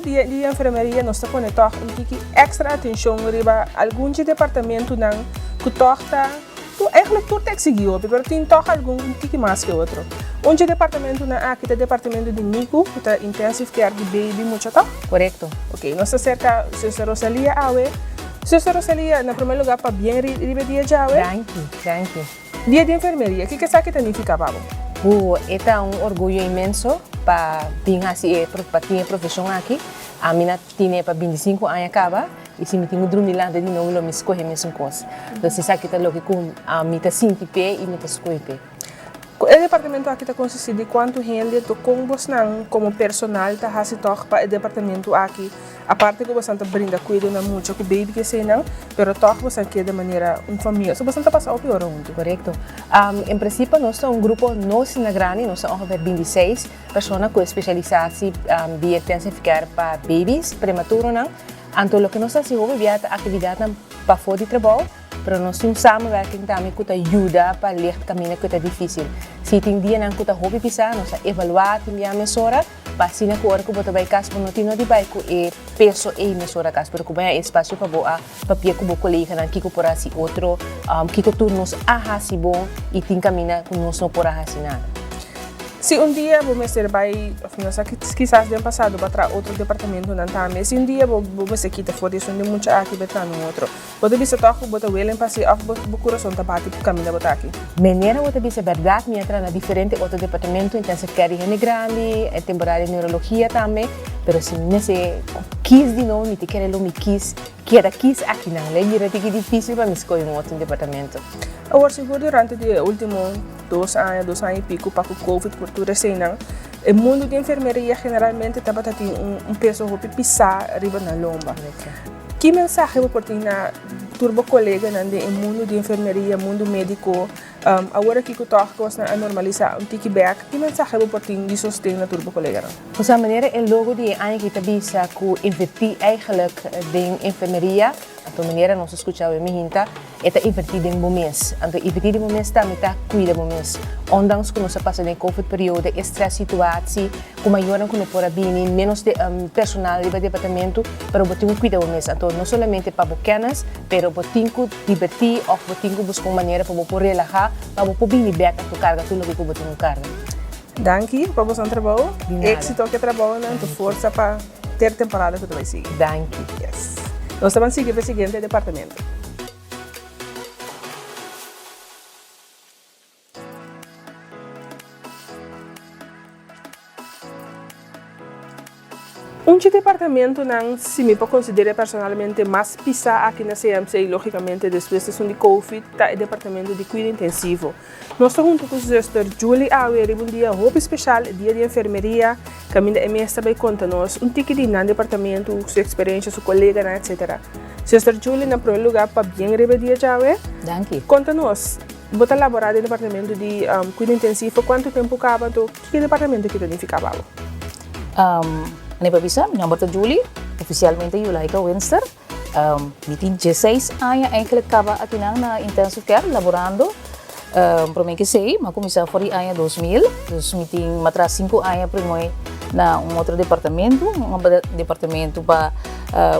Dia di Enfermeria nos ta pone tòg un tiki èkstra atenshon riba algun dje departamentunan ku tòg ta, ku eigentlik tur ta eksigí hopi, pero tin tòg algun un tiki mas ke otro. Un dje departamentunan aki ta departamento di NICU, ku ta Intensive Care di baby mucha tòg? Korekto. Oke, nos ta serka Zuster Rosalia awe. Zuster Rosalia, na promé lugá pabien riba e dia djawe. Danki, danki. Dia di enfermeria, kiko esaki ta nifiká pa bo? Hu, e ta un orguyo inmenso pa bin hasi e pa tin e profeshon aki. Ami na tine pa bintisinku aña kaba i si mi tin ku drumi lanta di nobo lo mi skohe mesun kos. Entonces esaki ta loke ku ami ta sinti p'e i mi ta skohe p'e. Ku e departamento aki ta konsistí di kuantu hende to kon bosnan komo personal ta hasi tòg pa e departamento aki Aparte ku bosan ta brinda kuido na mucha ku baby ke eseinan, pero tòg bosan keda manera un famia. So bosan ta pasa hopi ora huntu. Korekto. En prinsipio nos ta un grupo no asina grandi, nos ta ongeveer bintiseis persona ku e spesialisasi di intensive care pa babies prematuronan. Anto loke nos ta hasi hopi bia ta aktividatnan pafó di trabou, pero nos tin un samenwerking tambe ku ta yuda pa licht kaminda ku ta difísil. Si tin dianan ku ta hopi pisá, nos ta evaluá tin bia mesora. Pa asina ku ora ku bo ta bai kas bo no tin no di bai ku e peso ei mesora kas pero ku bo haña espasio pa bo a papia ku bo koleganan kiko por hasi otro, kiko tur nos a hasi bon i tin kaminda ku nos no por a hasi nada. Si un dia bo mester bai, òf no sa kisas den pasado bo a traha otro departamentonan tambe, si un dia bo mester kita for di esun di mucha aki bai traha nun otro, Bo ta bisa tòg ku bo ta welen pa si òf bo kurason ta bati ku kaminda bo ta aki? Manera bo ta bisa bèrdat, mi a traha na diferente otro departamento, intensive care di hende grandi, e temporada di neurologia tambe, pero si mi mester ku kis di nobo mi ta kere lo mi kis keda kis akinan. Lo e bira tiki difísil pa mi skohe un otro departamento. Awor sigur durante di e último dos aña, dos aña i piku pa ku covid por tur eseinan, e mundu di enfermeria generalmente tabata tin un peso hopi pisá riba nan lomba. Ki mensahe bo por tin na tur bo koleganan den e mundu di enfermeria, mundu médiko, awor aki ku tòg kosnan a normalisá un tiki bèk, ki mensahe bo por tin di sosten na tur bo koleganan? Osea, manera e logo di e aña aki ta bisa ku invertí eigenlijk den enfermeria, anto manera nos a skucha awe mihinta, E ta invertí den bo mes. Anto invertí den bo mes tambe ta kuida bo mes. Ondanks ku nos a pasa den e covid periodo, e stress situatie, ku mayornan ku no por a bini, ménos de personal riba departamento, pero bo tin ku kuida bo mes. Anto no solamente pa bo kennis, pero bo tin ku divertí òf bo tin ku buska un manera pa bo por relahá, pa bo por bini bèk anto karga tur loke ku bo tin ku karga. Danki pa boso trabou. Di nada. Éxito ku e trabounan, tu forsa pa ter temporada ku ta bai sigui. Danki. Yes. Nos ta ban sigui pa e siguiente departamento. Un dje departamentonan, si mi por considera personalmente, mas pisa aki na CMC, logicamente despues esun di Covid, ta e departamento di cuido intensivo. Nos ta hunto cu Zuster Julie awe riba un dia hopi special, e dia di enfermeria, caminda e mes ta bay conta nos un tiki di nan departamento, su experiencia, su coleganan, etc. Zuster Julie, na primer lugar pabien riba e dia djawe. Danki. Conta nos, bo ta labora den departamento di cuido intensivo, cuanto tempo caba anto kiko e departamento aki ta nifica pa bo? Ane pa bisa, mi nomber ta Julie, oficialmente Yulaika Winster. Mi tin dieseis aña eigenlijk kaba akinan na intensive care laborando. Prome ke esei mi a kuminsá for di aña 2000, dus mi tin matras sinku aña primoe na un otro departamento, un departamento pa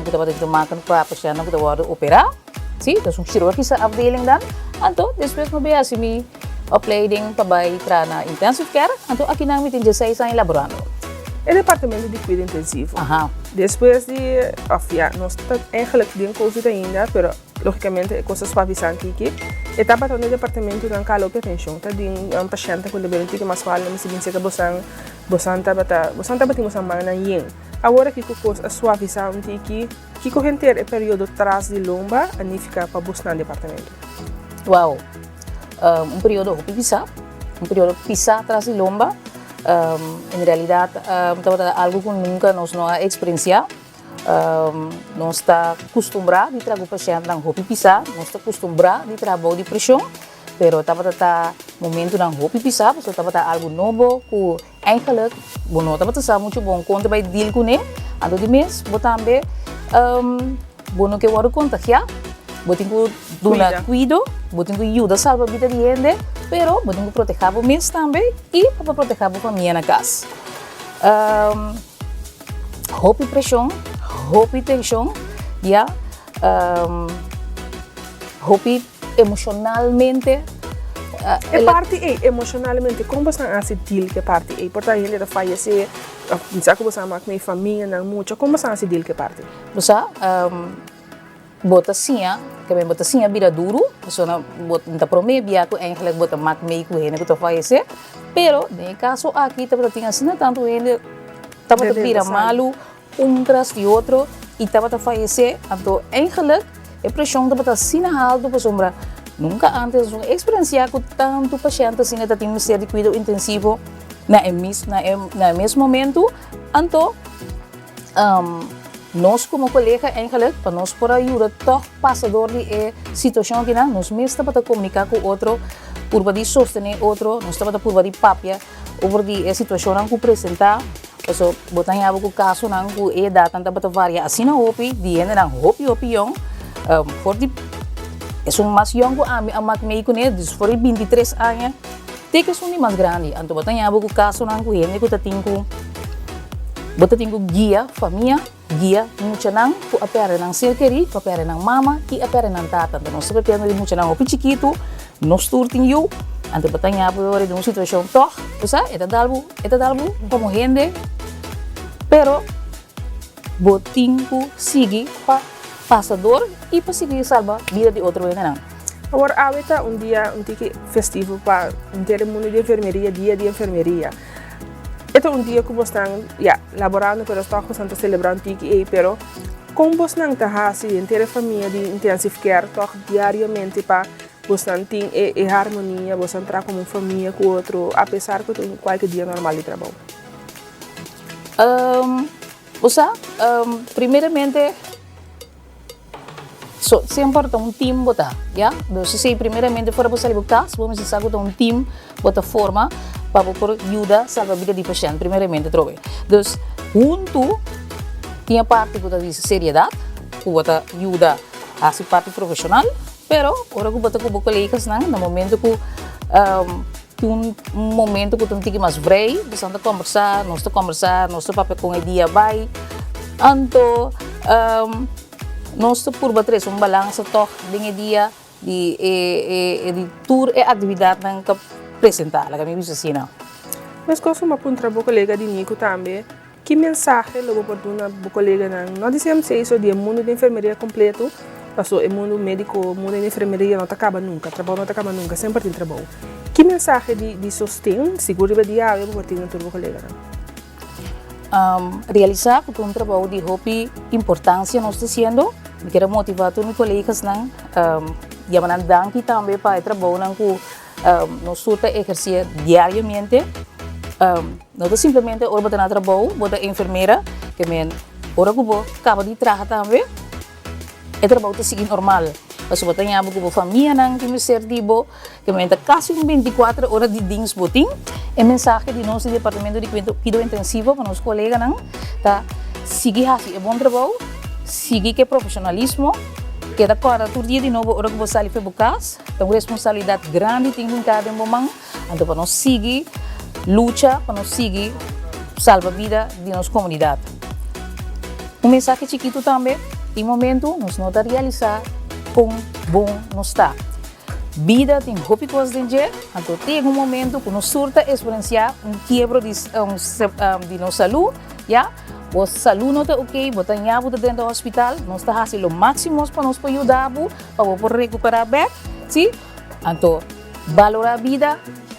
ku tabata tin te maken pa pashèntnan ku ta wòrdu operá, si, dus un chirurgische afdeling dan. Anto despues mi a bin hasi mi Opleiding pa bai traha na intensive care, anto akinan mi tin dieseis aña laborando. E departamento di cuido intensivo. Aha. Despues di, of ya, nos ta eigenlijk den covid ainda, pero logicamente e cos a suavisa un tiki. E tabata un departamentonan cu a lopi atencion. Ta di un pashente cu ta bira un tiki mas mal, nan mester bin cerca bosan, bosan tabata, bosan tabatin bosan mannan yen. Awor aki cu cos a suavisa un tiki, kico henter e periodo tras di lomba a nifica pa bosnan departamento? Wow. Un periodo hopi pisá, un periodo pisá tras di lomba. En realidad tabata algo ku nunka nos no a eksperensiá. Nos ta kustumbrá di traha ku pashèntnan hopi pisá, nos ta kustumbrá di traha bou di preshon, pero tabata ta momentunan hopi pisá pasobra tabata algu nobo ku Eigenlijk bo no tabata sa muchu bon kon ta bai deal kuné, anto di mes bo tambe bo no ke wòrdu kontagiá, bo tin ku duna kuido, bo tin ku yuda salba bida di hende, pero bo tin ku protehá bo mes tambe i pa por protehá bo famia na kas. Hopi preshon, hopi tenshon, ya, hopi emoshonalmente. E parti ei, emoshonalmente, kon boso a hasi deal ku e parti ei? Por ta hende ta fayesé, òf bisa ku boso a mak mei famianan mucha, kon boso a hasi deal ku e parti? Bo sa, bo ta siña, ke men bo ta siña bira duru, pasobra bo ta promé bia ku eigenlijk bo ta mak mei ku hende ku ta fayesé, pero den e kaso aki tabata tin asina tantu hende tabata bira malu un tras di otro i tabata fayesé, anto eigenlijk e preshon tabata asina haltu pasobra nunka antes nos no eksperensiá ku tantu pashènt asina ta tin mester di kuido intensivo na e mis na e na e mes momentu, anto nos komo kolega eigenlijk pa nos por a yuda tòg pasa dor di e situashon akinan nos mes tabata komuniká ku otro purba di sostené otro, nos tabata purba di papia over di e situashonnan ku presentá. Paso bo ta haña bo ku kasonan ku e edatnan tabata varia asina hopi, di hendenan hopi hopi yòn, for di esun mas yòn ku ami a mak mei kuné, dus for di bintitres aña te ku esun di mas grandi. Anto bo ta haña bo ku kasonan ku hende ku ta tin ku bo ta tin ku guia famia, guia muchanan ku a pèrdè nan ser kerí, ku a pèrdè nan mama i a pèrdè nan tata. Anto nos ta papiando di muchanan hopi chikitu, nos tur tin yu, anto bo ta haña bo den un situashon tòg, bo sa, e ta dal bo, e ta dal bo komo hende, pero bo tin ku sigui pa pasa dor i pa sigui salba bida di otro hendenan. Awor awe ta un dia un tiki festivo pa henter e mundu di enfermeria, dia di enfermeria. E ta un dia ku bosnan, ya, laborando pero tòg bosnan ta selebrá un tiki ei, pero kon bosnan ta hasi henter e famia di Intensive Care tòg diariamente pa bosnan tin e e harmonia, bosnan traha komo un famia ku otro apesar ku ta un kualke dia normal di trabou? Bo sa, primeramente. So, semper ta un team bo ta, ya. Dus esei primeramente ora bo sali bo kas, bo mester sa ku ta un team bo ta forma pa bo por yuda salba bida di pashènt primeramente atrobe. Dus huntu tin e parti ku ta di seriedat, ku bo ta yuda hasi parti profeshonal, pero ora ku bo ta ku bo kolegasnan na momento ku Tin un momento ku ta un tiki mas vrij, boso ta kombersá, nos ta kombersá, nos ta papia kon e dia bai. Anto nos ta purba trese un balansa tòg den e dia di e e di tur e aktividatnan ku a presentá, laga mi bisa asina. Meskos ku mi a puntra bo kolega di Nico tambe, Ki mensahe lo bo por duna bo koleganan, no di CMC so di e mundu di enfermeria kompleto, paso e mundu mediko, mundu di enfermeria no ta kaba nunka, trabou no ta kaba nunka, semper tin trabou. Ki mensahe di di sosten, sigur riba dia awe bo por tin na tur bo koleganan? Realisá ku ta un trabou di hopi importansia nos ta hasiendo. Mi kier a motivá tur mi kolegasnan, yama nan danki tambe pa e trabounan ku Nos tur ta ehersé diariamente. No ta simplemente ora bo ta na trabou, bo ta enfermera, ke men ora ku bo kaba di traha tambe, e trabou ta sigui normal. Pasobra bo ta ña bo ku bo famianan tin mester di bo, ke men ta kasi un bintikuater ora di dins bo tin. E mensahe di nos di departamento di kuido intensivo pa nos koleganan ta sigui hasi e bon trabou, sigui ku e profeshonalismo, keda kòrda tur dia di nobo ora ku bo sali for bo kas. Ta un responsabilidat grandi tin hinká den bo man, anto pa nos sigui lucha, pa nos sigui salba bida di nos komunidat. Un mensahe chikitu tambe, tin momentu nos no ta realisá kon bon nos ta. Bida tin hopi kos den dje, anto tin un momentu ku nos tur ta eksperensiá un kiebro di di nos salú, ya. Bo salú no ta okey, bo ta ña bo ta drenta hospital, nos ta hasi lo máximo pa nos por yuda bo. Pa bo por recuperá bek, sí? Anto balorá bida,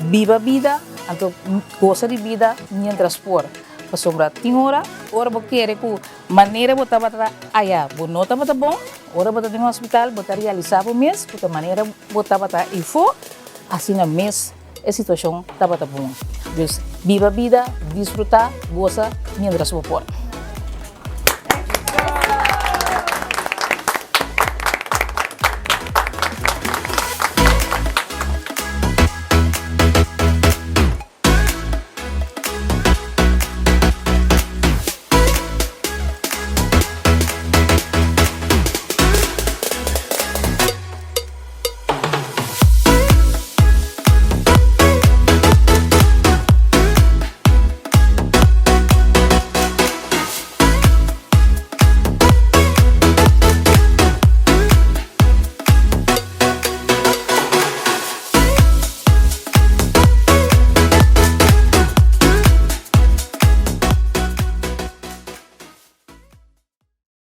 biba bida, anto gosa di bida mientras por. Pasobra tin ora, ora bo kere ku manera bo tabata aya bo no tabata bon, ora bo ta den hospital bo ta realisá bo mes ku ta manera bo tabata eyfó, asina mes e situashon tabata bon. Dus biba bida, disfrutá, gosa mientras bo por.